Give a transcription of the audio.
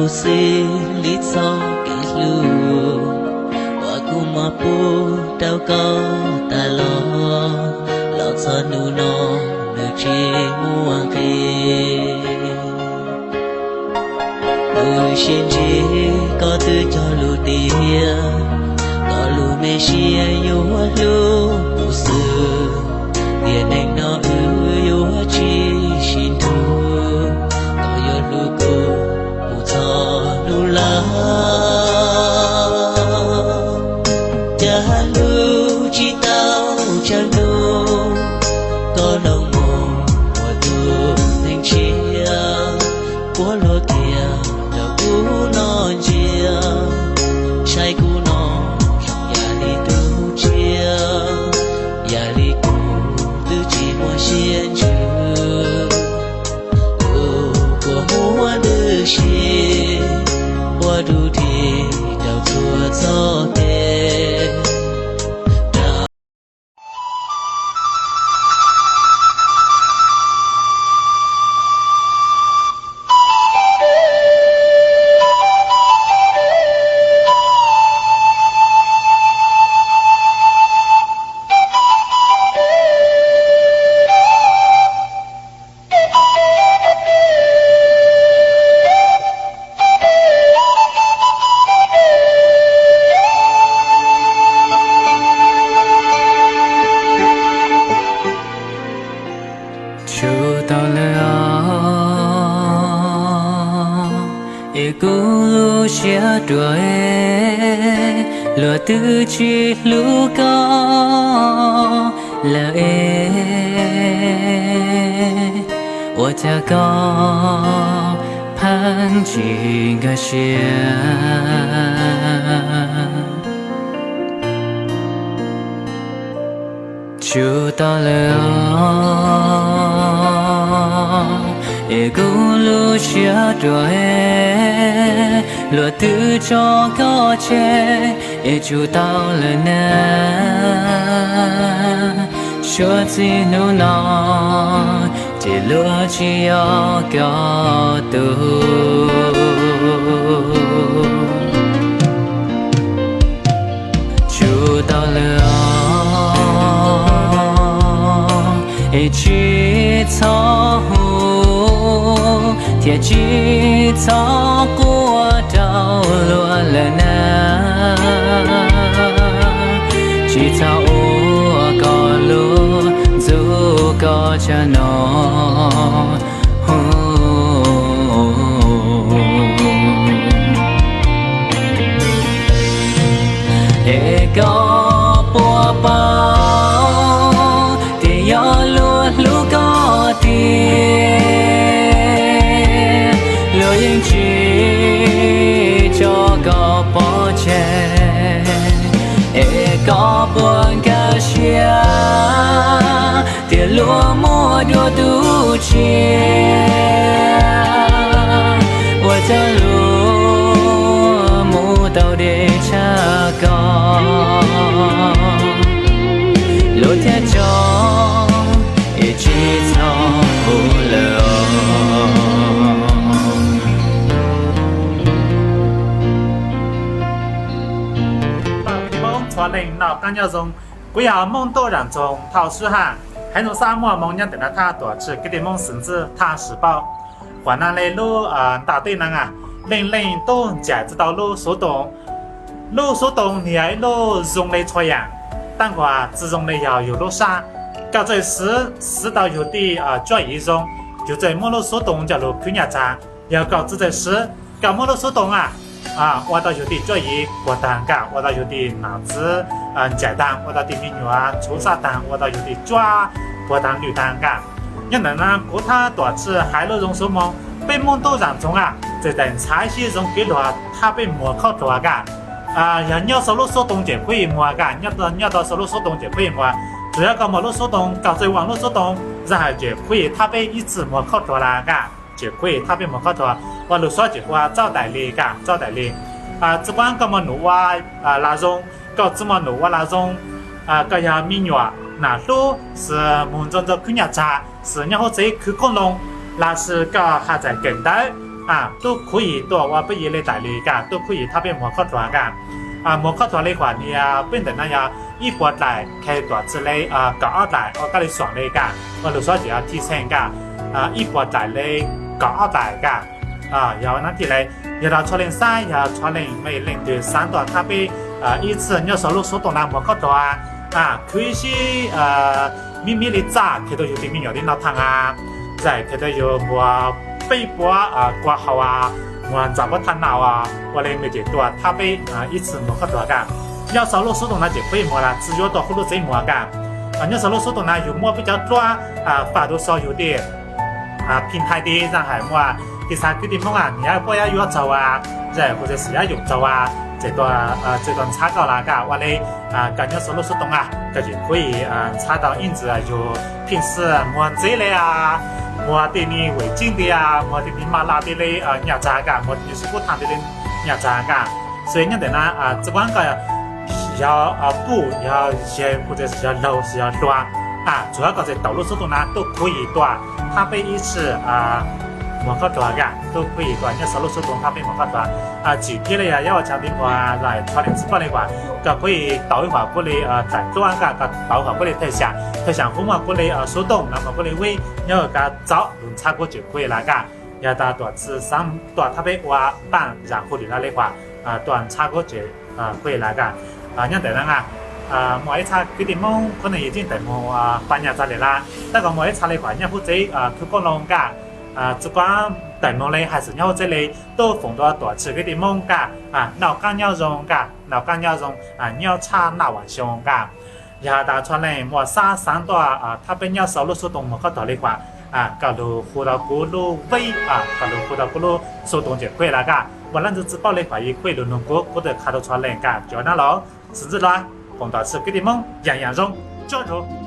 Xws li txoj kev hlub uas kuv muab pub rau koj tas los, los txog hnub no nws tsis muaj nqis. Lub siab ntsib koj twb cog lus tias, koj lub me siab yuav hlub kuv xwb, tiam neej no wb yuav tsis sib nrug, koj yuav hlub kuv mus txog hnub laus. Cas hlub tsis tau tsawg hnub, koj nrog mus ua tus neeg tshiab, puab luag kiag rau kuv noj ntsia, saib kuv no zoo yam li tus tsiaj, yam li kuv twb tsis muaj siab ntsws. Kuv puas muaj ntws si ua dub dhi rau txhua txoj kev. Tshua tau lawm os, es kuv lub siab ruam es, luag twb tsis hlub koj lawm es, ua cas koj pheej tsis nkag siab. Tshua tau lawm os, es kuv lub siab ruam es, luag twb tso koj tseg es tshua tau lawm na. Suav txij hnub no ces luag tsis yog koj tug. Tshua tau lawm os, es tsis txhob hu thiab tsis txhob quaj rau luag lawm na. Tsis txhob ua koj lub ntxub koj tsam no. Es koj puas paub tias yog luag hlub koj tiag, luag yeej tsis tso koj pov tseg. Es koj puas nkag siab tias luag muaj dua tus tsiaj, ua cov lus mus tau deb tshaj koj, luag thiaj tso es tsis txhob hu lawm. Txhua leej noj qab nyob zoo. Kuv yog Hmoob Ntuj Zam Txoos Thauj Swb Haj, heev zoo xab muaj hmoo nyob ntawm no thaj tuam tshwj kwv tij Hmoob xeev ntxwb thaj Swm Pauj. Quas nag le lub ntaus tej neeg a, leej leej tub ncaim tsi tau lub xuv toom. Lub xuv toom niag ib lub zoo le txhua yaam, tab nkaus tsi zoo le yog yug lub sab. Koj txawj siv, siv tau yug tej cuab yiv zoo, yug txawj muab lub xuv toom coj lug khwv nyaj txag. Yog koj tsi txawj siv, koj muab lub xuv toom a, ua tau yug tej cuab yiv puag taag nkag, ua tau yug tej nam txiv ncaim taag, ua tau tej me nyuam tshuv sab taag, ua tau yug tej cuab puag taag lwj taag nkag. Nyob ntawm no kuv thaj tuam tshwj haiv lub zoo xuv moo, peb Moob Tub Zam Txoos a, txawm tais ntxhaiv sib zoo kev luag thaj peb muag khaub dluag kag. Yog nyob sau lub xuv toom ces khuv ib muag kag, nyob tau sau lub xuv toom ces khuv ib muag. Tsuas yog koj muaj lub xuv toom, koj txawj ua lub xuv toom, zaj hais ces khuv ib thaj peb ib txwm muag khaub dluag lawm kag, ces khuv ib thaj peb muag khaub dluag. Ua lug suav ces hu ua txaub tais li kag, txaub tais li. Tsi paub koj muaj num ua lam zoo, koj tsi muaj num ua lam zoo, koj yog me nyuam nam hlub, xwb moog ntxuav ntxuav khwv nyaj txag, xwb nyob huv tsev khwv koob loo, los sis koj haj txais kawm ntawv, tub khuv yim tuaj ua peb yim le tais li ka, tub khuv yim thab peb muag khob hluas ka. Muag khob hluas li huam niag peb ntawm no yog ib puas dlaim khe tuam txwv le kaum ob dlaim ua kab li xuam le ka, ua lus Suav ces yog thij xeej ka, ib puas dlaim le kaum ob dlaim ka. Yog ua no thiaj le, yog rau txhua leej xav, yog txhua leej mej leej twg xav tuaj thab peb ib txhij nyob saum lub xov tooj na muag khob hluas, khwv sib miv miv li txaj, khe tau yug tus me nyuam li no thaaj a, zais khe tau yug muag peb puas kua hau, muag ntxas puab thaj naj ua le mej ces tuaj thab peb ib txhij muag khob hluas ka. Nyob saum lub xov tooj na ces puab muag txhij yuav tuaj huv lub tsev muag ka. Nyob saum lub xov tooj na yug muaj peb cov duab faj rau xov yug tej phim nthaij tiv zaj hais muaj tiv xav kwv tij Hmoob a, nyiam puab yuav yuav txaug a, zais kuv txawm xav yuav txaug a, ces tuaj ntxhab koj lawm ka. Ua le koj nyob saum lub xov tooj a koj tseem puab ntxhab tau ib ntsis yug phim xwm muag ntxev le, muag tej me vaj tsev nti, muag tej me maj laj tej le nyaj txag ka, muag tej me sib kub thaaj tej le nyaj txag ka. Xws nyob ntawm na txhua koj yog puj yog yawg kuv txawm yog laug yog hluas, txhua koj txawm taus lub xov tooj na tub khuv yim tuaj thab peb ib txhij muag khob hluas ka, tub khuv yim tuaj nyob saum lub xov tooj thab peb muag khob hluas. Tsim thiab le yog yuav ua tsav li muag lawm txhua leej txhua koj li huam, koj puab taus ib huam puab li dlaim duab ka, koj taus huam puab li thawj xyam, thawj xyam kuv muaj puab li xov tooj no muaj puab li web nyob ka, txaus lug ntxhab kuv tseem khuv lawm ka. Yog tas tuam txhij xav tuaj thab peb ua npaaj zam huv lwm lawm li huam, tuaj ntxhab kuv tseem khuv lawm ka. Nyob ntawm na muaj ib txhab kwv tij Hmoob qhov no yog tseem tawm moog pab nyaj txag lawm lawm, tab kaum muaj ib txhab li huam nyob huv tsev khwv koob loo ka. Txhua koj tawm moog le hais xwm nyob huv tsev le tub foom rua tuam txhij kwv tij Hmoob ka, noj qaab nyob zoo ka, noj qaab nyob zoo, nyob tshaj naj vam xyoo ka. Yog tas txhua leej muaj xav xav tuaj thab peb nyob saum lub xov tooj muag khob hluas li huam, koj lug hu rau kuv lub web, koj lug hu rau kuv lub xov tooj tseem khuv lawm ka. Muaj leej twg tsi paub li huam yog khuv lug nug kuv, kuv tawm qha rau txhua leej ka. Cov nab los xwm ntxwv los koom tuam txhij kwv tij Hmoob yaam yaam zoo, tsuab nrug.